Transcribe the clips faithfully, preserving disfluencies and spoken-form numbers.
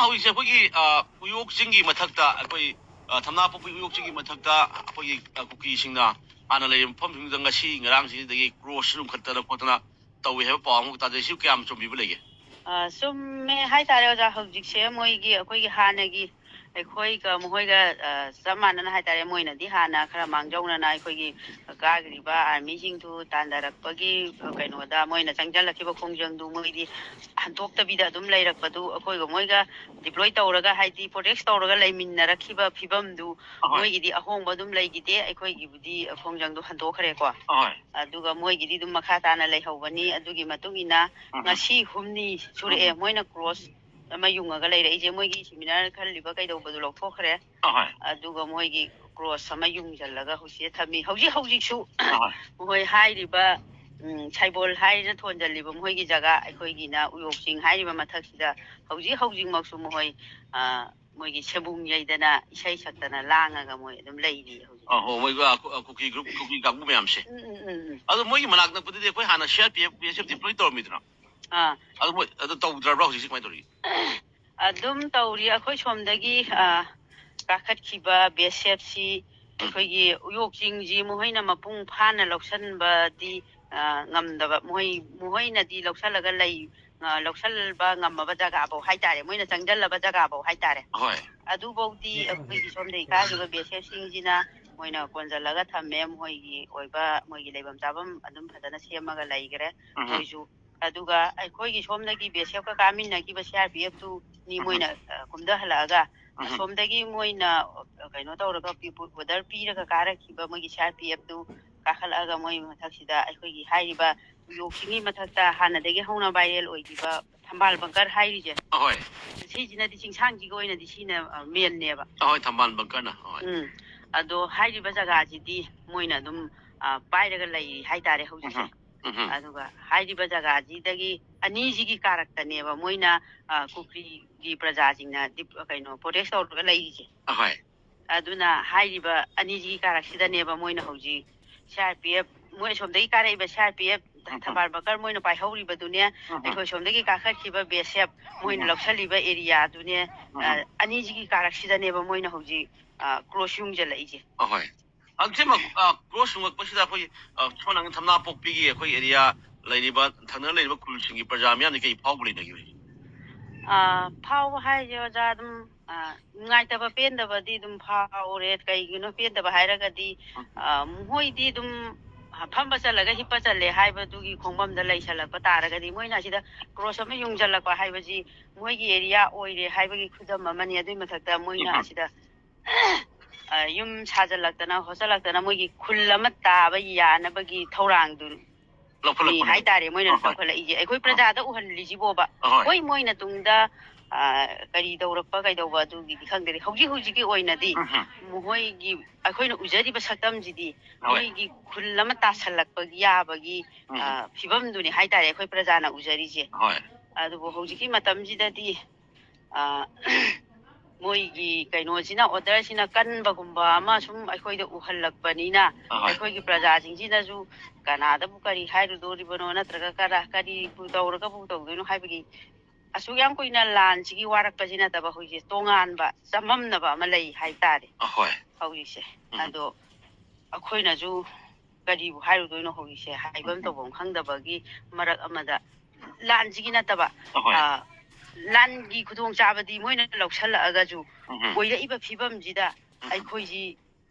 ꯍꯧꯖꯤꯛꯁꯦ ꯑꯩꯈꯣꯏꯒꯤ, ꯑ, ꯎꯌꯣꯛ ꯆꯤꯡꯒꯤ ꯃꯊꯛꯇ, ꯑꯩꯈꯣꯏ, ꯑ, ꯊꯝꯅꯥꯄꯣꯛꯄꯤ ꯎꯌꯣꯛ ꯆꯤꯡꯒꯤ ꯃꯊꯛꯇ ꯑꯩꯈꯣꯏꯒꯤ, ꯑ, ꯀꯨꯀꯤꯁꯤꯡꯅ ꯍꯥꯟꯅ ꯂꯩꯔꯤꯕ ꯃꯐꯝꯁꯤꯡꯗ ꯉꯁꯤ ꯉꯔꯥꯡꯁꯤꯗꯒꯤ ꯀ꯭ꯔꯣꯁ ꯂꯤꯡꯈꯠꯇꯅ ꯈꯣꯠꯇꯅ ꯇꯧꯏ ꯍꯥꯏꯕ ꯄꯥꯎ ꯑꯃ ꯇꯥꯖꯩ꯫ ꯁꯤ ꯀꯌꯥꯝ ꯆꯨꯝꯕꯤꯕ ꯂꯩꯒꯦ? ꯑ, ꯆꯨꯝꯃꯦ ꯍꯥꯏꯇꯥꯔꯦ, ꯑꯣꯖꯥ꯫ ꯍꯧꯖꯤꯛꯁꯦ ꯃꯣꯏꯒꯤ, ꯑꯩꯈꯣꯏꯒꯤ ꯍꯥꯟꯅꯒꯤ ꯑꯩꯈꯣꯏꯒ ꯃꯈꯣꯏꯒ, ꯑ, ꯆꯞ ꯃꯥꯟꯅꯅ ꯍꯥꯏꯇꯥꯔꯦ, ꯃꯣꯏꯅꯗꯤ ꯍꯥꯟꯅ ꯈꯔ ꯃꯥꯡꯖꯧꯅꯅ ꯑꯩꯈꯣꯏꯒꯤ ꯀꯥꯈ꯭ꯔꯤꯕ ꯑꯥꯔꯃꯤꯁꯤꯡꯗꯨ ꯇꯥꯟꯊꯔꯛꯄꯒꯤ, ꯑ, ꯀꯩꯅꯣꯗ ꯃꯣꯏꯅ ꯆꯪꯁꯤꯜꯂꯛꯈꯤꯕ ꯈꯣꯡꯖꯪꯗꯨ ꯃꯣꯏꯗꯤ ꯍꯟꯗꯣꯛꯇꯕꯤꯗ ꯑꯗꯨꯝ ꯂꯩꯔꯛꯄꯗꯨ, ꯑꯩꯈꯣꯏꯒ ꯃꯣꯏꯒ ꯗꯤꯄ꯭ꯂꯣꯏ ꯇꯧꯔꯒ, ꯍꯥꯏꯗꯤ ꯄ꯭ꯔꯣꯇꯦꯛ ꯇꯧꯔꯒ ꯂꯩꯃꯤꯟꯅꯔꯛꯈꯤꯕ ꯐꯤꯕꯝꯗꯨ, ꯑꯍꯣꯏ꯫ ꯃꯣꯏꯒꯤꯗꯤ ꯑꯍꯣꯡꯕ ꯑꯗꯨꯝ ꯂꯩꯈꯤꯗꯦ, ꯑꯩꯈꯣꯏꯒꯤꯕꯨꯗꯤ ꯈꯣꯡꯖꯪꯗꯨ ꯍꯟꯗꯣꯛꯈ꯭ꯔꯦꯀꯣ꯫ ꯑꯍꯣꯏ꯫ ꯑꯗꯨꯒ ꯃꯣꯏꯒꯤꯗꯤ ꯑꯗꯨꯝ ꯃꯈꯥ ꯇꯥꯅ ꯂꯩꯍꯧꯕꯅꯤ꯫ ꯑꯗꯨꯒꯤ ꯃꯇꯨꯡ ꯏꯟꯅ ꯎꯝ꯫ ꯉꯁꯤ ꯍꯨꯝꯅꯤ ꯁꯨꯔꯛꯑꯦ ꯎꯝ꯫ ꯃꯣꯏꯅ ꯀ꯭ꯔꯣꯁ ꯑꯃ ꯌꯨꯡꯉꯒ ꯂꯩꯔꯛꯏꯁꯦ꯫ ꯃꯣꯏꯒꯤ ꯁꯦꯃꯤꯅꯥꯔ ꯈꯜꯂꯤꯕ ꯀꯩꯗꯧꯕꯗꯨ ꯂꯧꯊꯣꯛꯈ꯭ꯔꯦ꯫ ꯑꯍꯣꯏ꯫ ꯑꯗꯨꯒ ꯃꯣꯏꯒꯤ ꯀ꯭ꯔꯣꯁ ꯑꯃ ꯌꯨꯡꯁꯤꯜꯂꯒ ꯍꯧꯖꯤꯛ ꯊꯝꯃꯤ꯫ ꯍꯧꯖꯤꯛ ꯍꯧꯖꯤꯛꯁꯨ ꯑꯍꯣꯏ꯫ ꯃꯈꯣꯏ ꯍꯥꯏꯔꯤꯕ, ꯎꯝ, ꯁꯩꯕꯣꯜ ꯍꯥꯏꯅ ꯊꯣꯟꯖꯜꯂꯤꯕ ꯃꯈꯣꯏꯒꯤ ꯖꯒꯥ, ꯑꯩꯈꯣꯏꯒꯤꯅ ꯎꯌꯣꯛ ꯆꯤꯡ ꯍꯥꯏꯔꯤꯕ ꯃꯊꯛꯁꯤꯗ ꯍꯧꯖꯤꯛ ꯍꯧꯖꯤꯛꯃꯛꯁꯨ ꯃꯈꯣꯏ, ꯑ, ꯃꯣꯏꯒꯤ ꯁꯦꯝꯕꯨꯡ ꯌꯩꯗꯅ ꯏꯁꯩ ꯁꯛꯇꯅ ꯂꯥꯡꯉꯒ ꯃꯣꯏ ꯑꯗꯨꯝ ꯂꯩꯔꯤ ꯍꯧꯖꯤꯛ꯫ ꯑꯍꯣ, ꯃꯣꯏ, ꯑ, ꯀꯨ-, ꯑ, ꯀꯨꯀꯤ ꯒ꯭ꯔꯨꯞ, ꯀꯨꯀꯤ ꯀꯥꯡꯕꯨ ꯃꯌꯥꯝꯁꯦ꯫ ꯎꯝ, ꯎꯝ, ꯎꯝ, ꯎꯝ꯫ ꯑꯗꯣ ꯃꯣꯏꯒꯤ ꯃꯅꯥꯛ ꯅꯛꯄꯗꯗꯤ ꯑꯩꯈꯣꯏ ꯍꯥꯟꯅ C R P F, B S F deploy ꯇꯧꯔꯝꯃꯤꯗꯅ꯫ ꯑꯥ꯫ ꯑꯗꯨ ꯃꯣꯏ ꯑꯗꯨ ꯇꯧꯗ꯭ꯔꯕ꯭ꯔꯥ ꯍꯧꯖꯤꯛꯁꯤ ꯀꯃꯥꯏꯅ ꯇꯧꯔꯤ? ꯑꯗꯨꯝ ꯇꯧꯔꯤ꯫ ꯑꯩꯈꯣꯏ ꯁꯣꯝꯗꯒꯤ, ꯑ, ꯀꯥꯈꯠꯈꯤꯕ ꯕꯤ ꯑꯦꯁ ꯑꯦꯐꯁꯤ ꯎꯝ꯫ ꯑꯩꯈꯣꯏꯒꯤ ꯎꯌꯣꯛ ꯆꯤꯡꯁꯤ ꯃꯈꯣꯏꯅ ꯃꯄꯨꯡ ꯐꯥꯅ ꯂꯧꯁꯤꯟꯕꯗꯤ, ꯑ, ꯉꯝꯗꯕ꯫ ꯃꯈꯣꯏ, ꯃꯈꯣꯏꯅꯗꯤ ꯂꯧꯁꯤꯜꯂꯒ ꯂꯩ, ꯑ, ꯂꯧꯁꯤꯟꯕ ꯉꯝꯃꯕ ꯖꯒꯥꯐꯧ ꯍꯥꯏꯇꯥꯔꯦ, ꯃꯣꯏꯅ ꯆꯪꯁꯤꯜꯂꯕ ꯖꯒꯥꯐꯧ ꯍꯥꯏꯇꯥꯔꯦ꯫ ꯍꯣꯏ꯫ ꯑꯗꯨꯐꯧꯗꯤ ꯑꯩꯈꯣꯏꯒꯤ ꯁꯣꯝꯗꯒꯤ ꯀꯥꯈꯤꯕ ꯕꯤ ꯑꯦꯁ ꯑꯦꯐꯁꯤꯡꯁꯤꯅ ꯃꯣꯏꯅ ꯀꯣꯟꯁꯤꯜꯂꯒ ꯊꯝꯃꯦ꯫ ꯃꯣꯏꯒꯤ ꯑꯣꯏꯕ, ꯃꯣꯏꯒꯤ ꯂꯩꯐꯝ ꯆꯥꯐꯝ ꯑꯗꯨꯝ ꯐꯖꯅ ꯁꯦꯝꯃꯒ ꯂꯩꯈ꯭ꯔꯦ ꯎꯝ꯫ ꯃꯣꯏꯁꯨ꯫ ꯑꯗꯨꯒ ꯑꯩꯈꯣꯏꯒꯤ ꯁꯣꯝꯗꯒꯤ ꯕꯤ ꯑꯦꯁ ꯑꯦꯐꯀ ꯀꯥꯃꯤꯟꯅꯈꯤꯕ ꯁꯤ ꯑꯥꯔ ꯄꯤ ꯑꯦꯐꯇꯨꯅꯤ ꯎꯝ꯫ ꯃꯣꯏꯅ, ꯑ, ꯀꯨꯝꯊꯍꯜꯂꯛꯑꯒ ꯎꯝ꯫ ꯑꯁꯣꯝꯗꯒꯤ ꯃꯣꯏꯅ, ꯑ, ꯀꯩꯅꯣ ꯇꯧꯔꯒ ꯄꯤ-, ꯑꯣꯔꯗꯔ ꯄꯤꯔꯒ ꯀꯥꯔꯛꯈꯤꯕ ꯃꯣꯏꯒꯤ ꯁꯤ ꯑꯥꯔ ꯄꯤ ꯑꯦꯐꯇꯨ ꯀꯥꯈꯠꯂꯛꯑꯒ ꯃꯣꯏ ꯃꯊꯛꯁꯤꯗ ꯑꯩꯈꯣꯏꯒꯤ ꯍꯥꯏꯔꯤꯕ ꯎꯌꯣꯛ ꯆꯤꯡꯒꯤ ꯃꯊꯛꯇ ꯍꯥꯟꯅꯗꯒꯤ ꯍꯧꯅ ꯚꯥꯏꯔꯦꯜ ꯑꯣꯏꯈꯤꯕ ꯊꯝꯕꯥꯜ ꯕꯪꯀꯔ ꯍꯥꯏꯔꯤꯁꯦ꯫ ꯑꯍꯣꯏ꯫ ꯁꯤꯁꯤꯅꯗꯤ ꯆꯤꯡꯁꯥꯡꯁꯤꯒꯤ ꯑꯣꯏꯅꯗꯤ ꯁꯤꯅ, ꯑ, ꯃꯦꯟꯅꯦꯕ꯫ ꯑꯍꯣꯏ, ꯊꯝꯕꯥꯜ ꯕꯪꯀꯔꯅ꯫ ꯍꯣꯏ꯫ ꯎꯝ꯫ ꯑꯗꯣ ꯍꯥꯏꯔꯤꯕ ꯖꯒꯥꯁꯤꯗꯤ ꯃꯣꯏꯅ ꯑꯗꯨꯝ, ꯑ, ꯄꯥꯏꯔꯒ ꯂꯩꯔꯤ ꯍꯥꯏꯇꯥꯔꯦ ꯍꯧꯖꯤꯛꯁꯦ꯫ ꯎꯝ꯫ ꯎꯝ꯫ ꯑꯗꯨꯒ ꯍꯥꯏꯔꯤꯕ ꯖꯒꯥꯁꯤꯗꯒꯤ ꯑꯅꯤꯁꯤꯒꯤ ꯀꯥꯔꯛꯇꯅꯦꯕ ꯃꯣꯏꯅ, ꯑ, ꯀꯨꯀꯤꯒꯤ ꯄ꯭ꯔꯖꯥꯁꯤꯡꯅ ꯗꯤꯞ-, ꯀꯩꯅꯣ, ꯄ꯭ꯔꯣꯇꯦꯁ ꯇꯧꯔꯒ ꯂꯩꯔꯤꯁꯦ꯫ ꯑꯍꯣꯏ꯫ ꯑꯗꯨꯅ ꯍꯥꯏꯔꯤꯕ ꯑꯅꯤꯁꯤꯒꯤ ꯀꯥꯔꯛꯁꯤꯗꯅꯦꯕ ꯃꯣꯏꯅ ꯍꯧꯖꯤꯛ ꯁꯤ ꯑꯥꯔ ꯄꯤ ꯑꯦꯐ, ꯃꯣꯏ ꯑꯁꯣꯝꯗꯒꯤ ꯀꯥꯔꯛꯏꯕ ꯁꯤ ꯑꯥꯔ ꯄꯤ ꯑꯦꯐ ꯎꯝ, ꯎꯝ꯫ ꯊꯝꯕꯥꯜ ꯕꯀꯔ ꯃꯣꯏꯅ ꯄꯥꯏꯍꯧꯔꯤꯕꯗꯨꯅꯦ, ꯎꯝ, ꯎꯝ꯫ ꯑꯩꯈꯣꯏ ꯁꯣꯝꯗꯒꯤ ꯀꯥꯈꯠꯈꯤꯕ ꯕꯦꯁꯦꯞ ꯃꯣꯏꯅ ꯎꯝ, ꯎꯝ꯫ ꯂꯧꯁꯜꯂꯤꯕ ꯑꯦꯔꯤꯌꯥꯗꯨꯅꯦ, ꯎꯝ, ꯎꯝ꯫ ꯑ, ꯑꯅꯤꯁꯤꯒꯤ ꯀꯥꯔꯛꯁꯤꯗꯅꯦꯕ ꯃꯣꯏꯅ ꯍꯧꯖꯤꯛ, ꯑ, ꯀ꯭ꯔꯣꯁ ꯌꯨꯡꯖꯜꯂꯛꯏꯁꯦ꯫ ꯑꯍꯣꯏ꯫ ꯍꯧꯖꯤꯛꯃꯛ, ꯑ, ꯀ꯭ꯔꯣꯁ ꯌꯨꯡꯉꯛꯄꯁꯤꯗ ꯑꯩꯈꯣꯏ, ꯑ, ꯁꯣꯝ ꯅꯥꯀꯟ ꯊꯝꯅꯥꯄꯣꯛꯄꯤꯒꯤ ꯑꯩꯈꯣꯏ ꯑꯦꯔꯤꯌꯥ ꯂꯩꯔꯤꯕ, ꯊꯪꯅꯅ ꯂꯩꯔꯤꯕ ꯈꯨꯜꯁꯤꯡꯒꯤ ꯄ꯭ꯔꯖꯥ ꯃꯤꯌꯥꯝꯗ ꯀꯩ ꯐꯥꯎꯕ ꯂꯩꯅꯒꯦ ꯍꯧꯖꯤꯛ? ꯑ, ꯐꯥꯎꯕ ꯍꯥꯏꯁꯦ ꯑꯣꯖꯥ ꯑꯗꯨꯝ, ꯑ, ꯅꯨꯡꯉꯥꯏꯇꯕ ꯄꯦꯟꯗꯕꯗꯤ ꯑꯗꯨꯝ ꯐꯥꯎꯔꯦ꯫ ꯀꯩꯒꯤꯅꯣ ꯄꯦꯟꯗꯕ ꯍꯥꯏꯔꯒꯗꯤ, ꯎꯝ꯫ ꯑ, ꯃꯈꯣꯏꯗꯤ ꯑꯗꯨꯝ, ꯑ, ꯐꯝꯕ ꯆꯠꯂꯒ ꯍꯤꯞꯄ ꯆꯠꯂꯦ ꯍꯥꯏꯕꯗꯨꯒꯤ ꯈꯣꯡꯕꯝꯗ ꯂꯩꯁꯜꯂꯛꯄ ꯇꯥꯔꯒꯗꯤ ꯃꯣꯏꯅ ꯑꯁꯤꯗ ꯀ꯭ꯔꯣꯁ ꯑꯃ ꯌꯨꯡꯁꯤꯜꯂꯛꯄ ꯍꯥꯏꯕꯁꯤ ꯃꯣꯏꯒꯤ ꯑꯦꯔꯤꯌꯥ ꯑꯣꯏꯔꯦ ꯍꯥꯏꯕꯒꯤ ꯈꯨꯗꯝ ꯑꯃꯅꯤ꯫ ꯑꯗꯨꯒꯤ ꯃꯊꯛꯇ ꯃꯣꯏꯅ ꯎꯝ꯫ ꯑꯁꯤꯗ, ꯑ, ꯌꯨꯝ ꯁꯥꯖꯤꯜꯂꯛꯇꯅ ꯈꯣꯠꯆꯜꯂꯛꯇꯅ ꯃꯣꯏꯒꯤ ꯈꯨꯜ ꯑꯃ ꯇꯥꯕ ꯌꯥꯅꯕꯒꯤ ꯊꯧꯔꯥꯡꯗꯨ ꯂꯧꯈꯠꯂꯛꯄꯅꯦ꯫ ꯃꯤ ꯍꯥꯏꯇꯥꯔꯦ, ꯃꯣꯏꯅ ꯑꯍꯣꯏ꯫ ꯂꯧꯈꯠꯂꯛꯏꯁꯦ꯫ ꯑꯩꯈꯣꯏ ꯑ꯫ ꯄ꯭ꯔꯖꯥꯗ ꯎꯍꯜꯂꯤꯁꯤꯕꯣꯕ꯫ ꯑꯍꯣꯏ꯫ ꯍꯣꯏ, ꯃꯣꯏꯅ ꯇꯨꯡꯗ, ꯑ, ꯀꯔꯤ ꯇꯧꯔꯛꯄ ꯀꯩꯗꯧꯕ ꯑꯗꯨꯒꯤꯗꯤ ꯈꯪꯗꯦ꯫ ꯍꯧꯖꯤꯛ ꯍꯧꯖꯤꯛꯀꯤ ꯑꯣꯏꯅꯗꯤ ꯎꯝ, ꯎꯝ꯫ ꯃꯈꯣꯏꯒꯤ, ꯑꯩꯈꯣꯏꯅ ꯎꯖꯔꯤꯕ ꯁꯛꯇꯝꯁꯤꯗꯤ ꯍꯣꯏ꯫ ꯃꯣꯏꯒꯤ ꯈꯨꯜ ꯑꯃ ꯇꯥꯁꯜꯂꯛꯄꯒꯤ ꯌꯥꯕꯒꯤ, ꯎꯝ꯫ ꯑ, ꯐꯤꯕꯝꯗꯨꯅꯤ ꯍꯥꯏꯇꯥꯔꯦ ꯑꯩꯈꯣꯏ ꯄ꯭ꯔꯖꯥꯅ ꯎꯖꯔꯤꯁꯦ꯫ ꯍꯣꯏ꯫ ꯑꯗꯨꯕꯨ ꯍꯧꯖꯤꯛꯀꯤ ꯃꯇꯝꯁꯤꯗꯗꯤ, ꯑ, ꯃꯣꯏꯒꯤ ꯀꯩꯅꯣꯁꯤꯅ, ꯑꯣꯔꯗꯔꯁꯤꯅ ꯀꯟꯕꯒꯨꯝꯕ ꯑꯃ ꯁꯨꯝ ꯑꯩꯈꯣꯏꯗ ꯎꯍꯜꯂꯛꯄꯅꯤꯅ, ꯑꯍꯣꯏ꯫ ꯑꯩꯈꯣꯏꯒꯤ ꯄ꯭ꯔꯖꯥꯁꯤꯡꯁꯤꯅꯁꯨ ꯀꯅꯥꯗꯕꯨ ꯀꯔꯤ ꯍꯥꯏꯔꯨꯗꯣꯔꯤꯕꯅꯣ, ꯅꯠꯇ꯭ꯔꯒ ꯀꯔ-, ꯀꯔꯤꯕꯨ ꯇꯧꯔꯒꯕꯨ ꯇꯧꯗꯣꯏꯅꯣ ꯍꯥꯏꯕꯒꯤ ꯑꯁꯨꯛ ꯌꯥꯝ ꯀꯨꯏꯅ ꯂꯥꯟꯁꯤꯒꯤ ꯋꯥꯔꯛꯄꯁꯤ ꯅꯠꯇꯕ ꯍꯧꯖꯤꯛ ꯇꯣꯉꯥꯟꯕ ꯆꯃꯝꯅꯕ ꯑꯃ ꯂꯩ ꯍꯥꯏꯇꯥꯔꯦ ꯑꯍꯣꯏ꯫ ꯍꯧꯖꯤꯛꯁꯦ꯫ ꯎꯝ꯫ ꯑꯗꯣ ꯑꯩꯈꯣꯏꯅꯁꯨ ꯀꯔꯤꯕꯨ ꯍꯥꯏꯔꯨꯗꯣꯏꯅꯣ ꯍꯧꯖꯤꯛꯁꯦ, ꯍꯥꯏꯐꯝ ꯎꯝ꯫ ꯇꯧꯐꯝ ꯈꯪꯗꯕꯒꯤ ꯃꯔꯛ ꯑꯃꯗ ꯂꯥꯟꯁꯤꯒꯤ ꯅꯠꯇꯕ, ꯑꯍꯣꯏ꯫ ꯑ, ꯂꯥꯟꯒꯤ ꯈꯨꯗꯣꯡꯆꯥꯕꯗꯤ ꯃꯣꯏꯅ ꯂꯧꯁꯜꯂꯛꯑꯒꯁꯨ ꯎꯝ꯫ ꯑꯣꯏꯔꯛꯏꯕ ꯐꯤꯕꯝꯁꯤꯗ ꯎꯝ꯫ ꯑꯩꯈꯣꯏꯁꯤ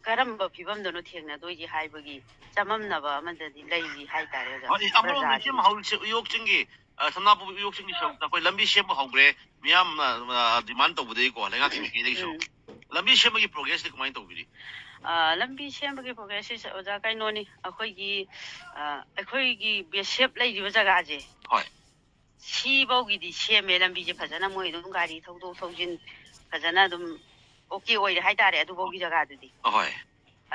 ꯀꯔꯝꯕ ꯐꯤꯕꯝꯗꯅꯣ ꯊꯦꯡꯅꯗꯣꯏꯁꯦ ꯍꯥꯏꯕꯒꯤ ꯆꯃꯝꯅꯕ ꯑꯃꯗꯗꯤ ꯂꯩꯔꯤ ꯍꯥꯏꯇꯥꯔꯦ ꯑꯣꯖꯥ, ꯍꯣꯏ, ꯑꯃꯔꯣꯝꯗ ꯄ꯭ꯔꯖꯥꯁꯤꯡ꯫ ꯏꯆꯦ ꯍꯧꯖꯤꯛꯁꯦ ꯎꯌꯣꯛ ꯆꯤꯡꯒꯤ, ꯑ, ꯁꯝꯅꯥꯄꯣꯛꯄꯤ ꯎꯌꯣꯛ ꯆꯤꯡꯒꯤ ꯁꯔꯨꯛꯇ ꯑꯩꯈꯣꯏ ꯂꯝꯕꯤ ꯁꯦꯝꯕ ꯍꯧꯈ꯭ꯔꯦ꯫ ꯃꯤꯌꯥꯝꯅ, ꯑ, ꯗꯤꯃꯥꯟ ꯇꯧꯕꯗꯒꯤꯀꯣ, ꯂꯩꯉꯥꯛꯀꯤ ꯎꯝ, ꯃꯥꯏꯀꯩꯗꯒꯤꯁꯨ꯫ ꯎꯝ꯫ ꯂꯝꯕꯤ ꯁꯦꯝꯕꯒꯤ ꯄ꯭ꯔꯣꯒ꯭ꯔꯦꯁꯇꯤ ꯀꯃꯥꯏꯅ ꯇꯧꯕꯤꯔꯤ? ꯑ, ꯂꯝꯕꯤ ꯁꯦꯝꯕꯒꯤ ꯄ꯭ꯔꯣꯒ꯭ꯔꯦꯁꯁꯤ ꯑꯣꯖꯥ ꯀꯩꯅꯣꯅꯤ, ꯑꯩꯈꯣꯏꯒꯤ, ꯑ, ꯑꯩꯈꯣꯏꯒꯤ ꯕꯦꯁꯦꯞ ꯂꯩꯔꯤꯕ ꯖꯒꯥꯁꯦ꯫ ꯍꯣꯏ꯫ ꯁꯤꯐꯧꯒꯤꯗꯤ ꯁꯦꯝꯃꯦ ꯂꯝꯕꯤꯁꯦ ꯐꯖꯅ, ꯃꯣꯏ ꯑꯗꯨꯝ ꯒꯥꯔꯤ ꯊꯧꯗꯣꯛ ꯊꯧꯖꯤꯟ ꯐꯖꯅ ꯑꯗꯨꯝ ꯑꯣꯀꯦ ꯑꯣꯏꯔꯦ ꯍꯥꯏꯇꯥꯔꯦ ꯑꯗꯨꯐꯧꯒꯤ ꯖꯒꯥꯗꯨꯗꯤ꯫ ꯑꯍꯣꯏ꯫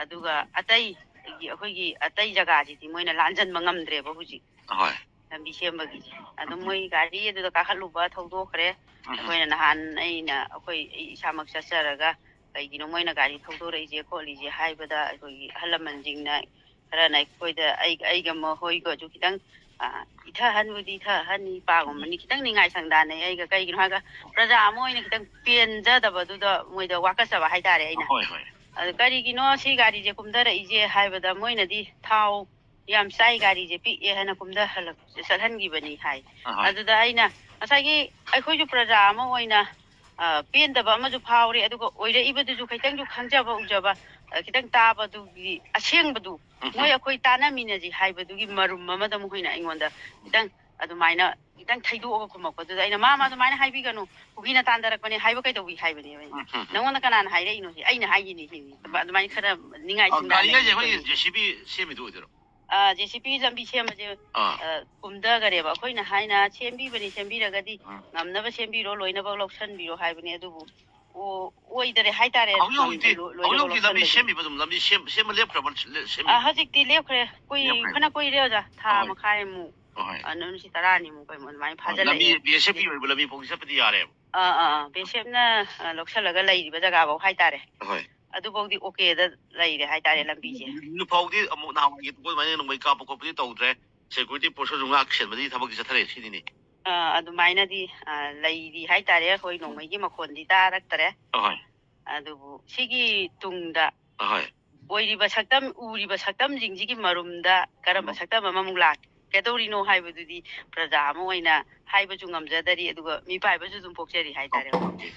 ꯑꯗꯨꯒ ꯑꯇꯩ ꯑꯩꯈꯣꯏꯒꯤ ꯑꯇꯩ ꯖꯒꯥꯁꯤꯗꯤ ꯃꯣꯏꯅ ꯂꯥꯟꯖꯟꯕ ꯉꯝꯗ꯭ꯔꯦꯕ ꯍꯧꯖꯤꯛ꯫ ꯑꯍꯣꯏ꯫ ꯂꯝꯕꯤ ꯁꯦꯝꯕꯒꯤꯁꯦ꯫ ꯑꯗꯨꯝ ꯎꯝ꯫ ꯃꯣꯏ ꯒꯥꯔꯤ ꯑꯗꯨꯗ ꯀꯥꯈꯠꯂꯨꯕ ꯊꯧꯗꯣꯛꯈ꯭ꯔꯦ꯫ ꯎꯝ꯫ ꯑꯩꯈꯣꯏꯅ ꯅꯍꯥꯟ ꯑꯩꯅ, ꯑꯩꯈꯣꯏ, ꯑꯩ ꯏꯁꯥꯃꯛ ꯆꯠꯆꯔꯒ ꯀꯩꯒꯤꯅꯣ ꯃꯣꯏꯅ ꯒꯥꯔꯤ ꯊꯧꯗꯣꯔꯛꯏꯁꯦ ꯈꯣꯠꯂꯤꯁꯦ ꯍꯥꯏꯕꯗ ꯑꯩꯈꯣꯏꯒꯤ ꯑꯍꯜ ꯂꯃꯟꯁꯤꯡꯅ ꯈꯔꯅ ꯑꯩꯈꯣꯏꯗ, ꯑꯩ-, ꯑꯩꯒ ꯃꯈꯣꯏꯒꯁꯨ ꯈꯤꯇꯪ, ꯑ, ꯏꯊꯍꯟꯕꯨꯗꯤ ꯏꯊꯍꯟꯅꯤ, ꯏꯄꯥꯒꯨꯝꯕꯅꯤ, ꯈꯤꯇꯪ ꯅꯤꯡꯉꯥꯏ ꯁꯪꯗꯥꯅꯩ꯫ ꯑꯩꯒ ꯀꯩꯒꯤꯅꯣ ꯍꯥꯏꯔꯒ, ꯄ꯭ꯔꯖꯥ ꯑꯃ ꯑꯣꯏꯅ ꯈꯤꯇꯪ ꯄꯦꯟꯖꯗꯕꯗꯨꯗ ꯃꯣꯏꯗ ꯋꯥꯀꯠꯆꯕ ꯍꯥꯏꯇꯥꯔꯦ ꯑꯩꯅ꯫ ꯍꯣꯏ, ꯍꯣꯏ꯫ ꯑꯗꯨ ꯀꯔꯤꯒꯤꯅꯣ ꯁꯤ ꯒꯥꯔꯤꯁꯦ ꯀꯨꯝꯊꯔꯛꯏꯁꯦ ꯍꯥꯏꯕꯗ, ꯃꯣꯏꯅꯗꯤ ꯊꯥꯎ ꯌꯥꯝ ꯆꯥꯏ, ꯒꯥꯔꯤꯁꯦ ꯄꯤꯛꯑꯦ ꯍꯥꯏꯅ ꯀꯨꯝꯊꯍꯜꯂꯛ-, ꯆꯠꯍꯟꯈꯤꯕꯅꯤ ꯍꯥꯏ꯫ ꯑꯍꯣꯏ꯫ ꯑꯗꯨꯗ ꯑꯩꯅ ꯉꯁꯥꯏꯒꯤ ꯑꯩꯈꯣꯏꯁꯨ ꯄ꯭ꯔꯖꯥ ꯑꯃ ꯑꯣꯏꯅ, ꯑ, ꯄꯦꯟꯗꯕ ꯑꯃꯁꯨ ꯐꯥꯎꯔꯤ, ꯑꯗꯨꯒ ꯑꯣꯏꯔꯛꯏꯕꯗꯨꯁꯨ ꯈꯤꯇꯪꯁꯨ ꯈꯪꯖꯕ ꯎꯖꯕ, ꯑ, ꯈꯤꯇꯪ ꯇꯥꯕꯗꯨꯒꯤ ꯑꯁꯦꯡꯕꯗꯨ, ꯎꯝ, ꯃꯣꯏ ꯎꯝ꯫ ꯑꯩꯈꯣꯏ ꯇꯥꯟꯅꯃꯤꯟꯅꯁꯤ ꯍꯥꯏꯕꯗꯨꯒꯤ ꯃꯔꯨꯝ ꯑꯃꯗ ꯃꯈꯣꯏꯅ ꯑꯩꯉꯣꯟꯗ ꯈꯤꯇꯪ ꯑꯗꯨꯃꯥꯏꯅ ꯈꯤꯇꯪ ꯊꯩꯗꯣꯛꯑꯒ ꯈꯨꯝꯃꯛꯄꯗꯨꯗ ꯑꯩꯅ, "ꯃꯥ, ꯃꯥ ꯑꯗꯨꯃꯥꯏꯅ ꯍꯥꯏꯕꯤꯒꯅꯨ, ꯀꯨꯀꯤꯅ ꯇꯥꯟꯊꯔꯛꯄꯅꯦ ꯍꯥꯏꯕ ꯀꯩꯗꯧꯏ?" ꯍꯥꯏꯕꯅꯦꯕ ꯑꯩꯅ꯫ ꯎꯝ, ꯎꯝ, ꯎꯝ꯫ "ꯅꯪꯉꯣꯟꯗ ꯀꯅꯥꯅ ꯍꯥꯏꯔꯛꯏꯅꯣ?" ꯁꯤ ꯑꯩꯅ ꯍꯥꯏꯒꯤꯅꯤ ꯁꯤꯅꯤ꯫ ꯑꯗꯨꯃꯥꯏꯅ ꯈꯔ ꯅꯤꯡꯉꯥꯏ ꯑ, ꯒꯥꯔꯤ ꯁꯪꯗꯥꯅ ꯍꯥꯏꯁꯦ ꯑꯩꯈꯣꯏ ꯑꯩꯈꯣꯏ ꯖꯦ ꯁꯤ ꯕꯤ ꯁꯦꯝꯃꯤꯗꯨ ꯑꯣꯏꯗꯣꯏꯔꯣ? ꯑ, ꯖꯦ ꯁꯤ ꯕꯤ ꯂꯝꯕꯤ ꯁꯦꯝꯕꯁꯦ, ꯑꯥ꯫ ꯑ, ꯀꯨꯝꯊꯈꯔꯦꯕ꯫ ꯑꯩꯈꯣꯏꯅ ꯍꯥꯏꯅ ꯁꯦꯝꯕꯤꯕꯅꯤ, ꯁꯦꯝꯕꯤꯔꯒꯗꯤ ꯑꯥ꯫ ꯉꯝꯅꯕ ꯁꯦꯝꯕꯤꯔꯣ, ꯂꯣꯏꯅꯃꯛ ꯂꯧꯁꯟꯕꯤꯔꯣ ꯍꯥꯏꯕꯅꯤ꯫ ꯑꯗꯨꯕꯨ ꯑꯣ-, ꯑꯣꯏꯗꯔꯦ ꯍꯥꯏꯇꯥꯔꯦ꯫ ꯍꯧꯖꯤꯛ ꯍꯧꯖꯤꯛꯇꯤ, ꯂꯣ-, ꯍꯧꯖꯤꯛ ꯂꯣꯏꯅꯃꯛ ꯍꯧꯖꯤꯛꯇꯤ ꯂꯝꯕꯤ ꯂꯧꯁꯟꯕꯒꯤ꯫ ꯁꯦꯝꯃꯤꯕ ꯑꯗꯨꯝ, ꯂꯝꯕꯤ ꯁꯦꯝ-, ꯁꯦꯝꯕ ꯂꯦꯞꯈ꯭ꯔꯕ ꯁꯦꯝꯃꯤ? ꯑ, ꯍꯧꯖꯤꯛꯇꯤ ꯂꯦꯞꯈ꯭ꯔꯦ꯫ ꯀꯨꯏ-, ꯂꯦꯞꯈ꯭ꯔꯦ꯫ ꯐꯅ ꯀꯨꯏꯔꯦ ꯑꯣꯖꯥ꯫ ꯊꯥ ꯍꯣꯏ꯫ ꯃꯈꯥꯏꯃꯨꯛ, ꯍꯣꯏ꯫ ꯑ, ꯅꯨꯃꯤꯠꯁꯤ ꯇꯔꯥꯅꯤꯃꯨꯛ ꯀꯩꯃꯨꯛ ꯑꯗꯨꯃꯥꯏꯅ ꯍꯣꯏ, ꯂꯝꯕꯤ ꯐꯥꯖꯤꯜꯂꯛꯑꯦ꯫ ꯕꯤ ꯑꯦꯁ ꯑꯦꯐꯀꯤ ꯑꯣꯏꯕ ꯂꯝꯕꯤ ꯐꯥꯎꯗꯤ ꯆꯠꯄꯗꯤ ꯌꯥꯔꯦꯕ꯫ ꯑꯥ, ꯑꯥ, ꯑꯥ꯫ ꯕꯤ ꯑꯦꯁ ꯑꯦꯐꯅ, ꯑ, ꯂꯧꯁꯜꯂꯒ ꯂꯩꯔꯤꯕ ꯖꯒꯥꯐꯧ ꯍꯥꯏꯇꯥꯔꯦ꯫ ꯍꯣꯏ꯫ ꯑꯗꯨꯐꯥꯎꯗꯤ ꯑꯣꯀꯦꯗ ꯂꯩꯔꯦ ꯍꯥꯏꯇꯥꯔꯦ ꯂꯝꯕꯤꯁꯦ꯫ ꯍꯧꯖꯤꯛ ꯐꯥꯎꯗꯤ ꯑꯃꯨꯛ ꯅꯍꯥꯟꯋꯥꯏꯒꯤ ꯑꯗꯨꯃꯥꯏꯅ ꯅꯣꯡꯃꯩ ꯀꯥꯞꯄ ꯈꯣꯠꯄꯗꯤ ꯇꯧꯗ꯭ꯔꯦ꯫ ꯁꯦꯀ꯭ꯌꯨꯔꯤꯇꯤ ꯐꯣꯔꯁꯁꯨ ꯉꯥꯛ ꯁꯦꯟꯕꯗꯤ ꯊꯕꯛꯇꯤ ꯆꯠꯊꯔꯦ ꯁꯤꯅꯤꯅꯦ꯫ ꯑ, ꯑꯗꯨꯃꯥꯏꯅꯗꯤ, ꯑ, ꯂꯩꯔꯤ ꯍꯥꯏꯇꯥꯔꯦ꯫ ꯑꯩꯈꯣꯏ ꯅꯣꯡꯃꯩꯒꯤ ꯃꯈꯣꯟꯗꯤ ꯇꯥꯔꯛꯇꯔꯦ꯫ ꯑꯍꯣꯏ꯫ ꯑꯗꯨꯕꯨ ꯁꯤꯒꯤ ꯇꯨꯡꯗ ꯑꯍꯣꯏ꯫ ꯑꯣꯏꯔꯤꯕ ꯁꯛꯇꯝ, ꯎꯔꯤꯕ ꯁꯛꯇꯝꯁꯤꯡꯁꯤꯒꯤ ꯃꯔꯨꯝꯗ ꯀꯔꯝꯕ ꯎꯝ꯫ ꯁꯛꯇꯝ ꯑꯃꯃꯨꯛ ꯂꯥꯛꯀꯗꯧꯔꯤꯅꯣ ꯍꯥꯏꯕꯗꯨꯗꯤ ꯄ꯭ꯔꯖꯥ ꯑꯃ ꯑꯣꯏꯅ ꯍꯥꯏꯕꯁꯨ ꯉꯝꯖꯗꯔꯤ, ꯑꯗꯨꯒ ꯃꯤꯄꯥꯏꯕꯁꯨ ꯑꯗꯨꯝ ꯄꯣꯛꯆꯔꯤ ꯍꯥꯏꯇꯥꯔꯦ꯫ Okay, okay.